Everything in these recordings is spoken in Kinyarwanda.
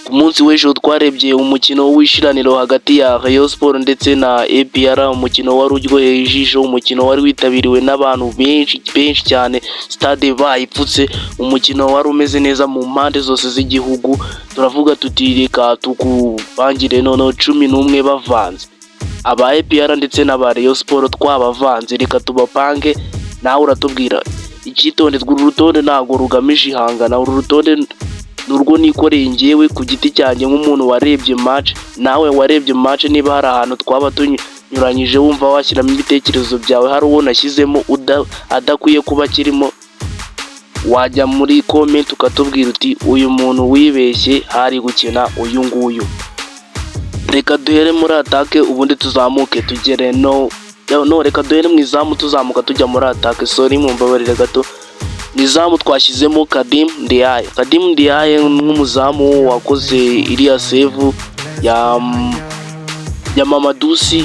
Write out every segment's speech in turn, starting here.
Ku munsi w'ejo twarebye umukino w'ishiraniro hagati ya Rayon Sport ndetse na APR, umukino wari uryoheye ijisho, umukino wari witabiriwe n'abantu benshi benshi cyane, stade bayipfutse, umukino wari umeze neza mu mpande zose z'igihugu. Turavuga tuti: "Reka tukubangire noneho 11 bavanze, aba APR ndetse n'aba Rayon Sport twabavanze, reka tubapange." Nawe uratubwira. Icyitonderwa: uru rutonde ntabwo rugamije ihangana, uru rutonde ni urwo nikoreye ngewe ku giti cyanjye nk'umuntu warebye match. Nawe warebye match, niba hari ahantu twaba tunyuranyije wumva washyiramo ibitekerezo byawe, hari uwo nashyizemo adakwiye kuba akirimo, wajya muri comment ukatubwira uti: "Uyu muntu wibeshye, hari gukina uyu nguyu." Reka duhere muri attaque, ubundi tuzamuke tugere no reka duhere mu izamu, tuzamuka tujya muri attaque. Sorry, mumbabarire gato. Mu izamu twashyizemo Kadim Ndiaye. Kadim Ndiaye nk'umuzamu wakoze iriya save ya Mamadou Sy,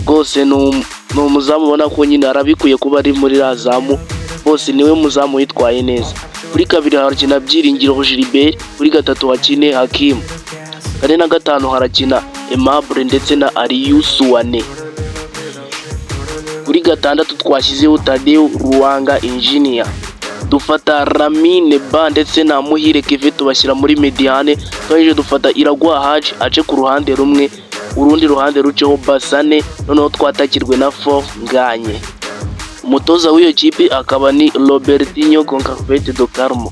rwose ni umuzamu ubona ko nyine arabikwiye kuba ari muri iriya zamu bose, niwe muzamu witwaye neza. Kuri kabiri harakina Byiringiro Gilbert, kuri gatatu hakine Hakimu, kane na gatanu harakina Aimable ndetse na Aliou Souane. Kuri gatandatu twashyizeho Tadeo Ruwanga Engineer, dufata Lamine Ba ndetse na Muhire Kevin tubashyira muri médiane. Twahije dufata Iraguha Haji ace ku ruhande rumwe, urundi ruhande ruceho Basane, noneho twatakirwe na Fall Nganye. Umutoza w'iyo kipe akaba ni Robertinho Goncalves do Carmo.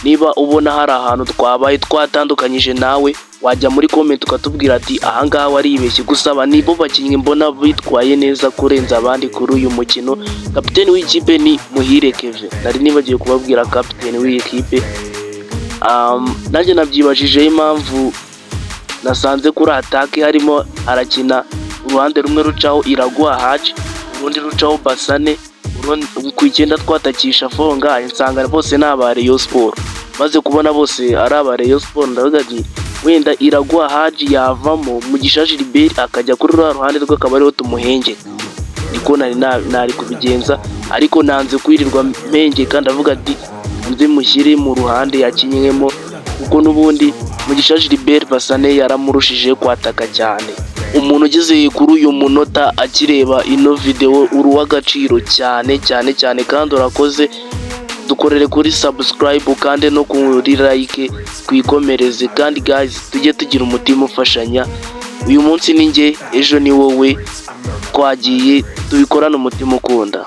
Niba ubona hari ahantu twabaye twatandukanyije nawe, wajya muri comment ukatubwira ati: "Ahangaha waribeshye." Gusa aba nibo bakinnyi mbona bitwaye neza kurenza abandi kuri uyu mukino. Kapiteni w'ikipe ni Muhire Kevin, nari nibagiwe kubabwira kapiteni w'iyi kipe. Nanjye nabyibajijeho impamvu nasanze kuri attaque harimo harakina uruhande rumwe rucaho Iraguha Haji, urundi rucaho Basane, ku icyenda twatakisha Fonga, nsanga bose ni aba Rayon Sport. Maze kubona bose ari aba Rayon Sport, ndavuga nti wenda Iraguha Haji yavamo, Mugisha Gilbert akajya kuri ruriya ruhande rwe, akaba ariho tumuhengeka. Niko nari nari kubigenza, ariko nanze kwirirwa mpengeka, ndavuga ati nze mushyire mu ruhande yakinnyemo, kuko n'ubundi Mugisha Gilbert Basane yaramurushije kwataka cyane. Umuntu ugeze kuri uyu munota akireba ino video, uri uw'agaciro cyane cyane cyane kandi urakoze. Dukorere kuri subscribe kandi no kuri like, twikomereze. Kandi guys, tujye tugira umutima ufashanya. Uyu munsi ni njye, ejo ni wowe. Twagiye tubikorane umutima ukunda.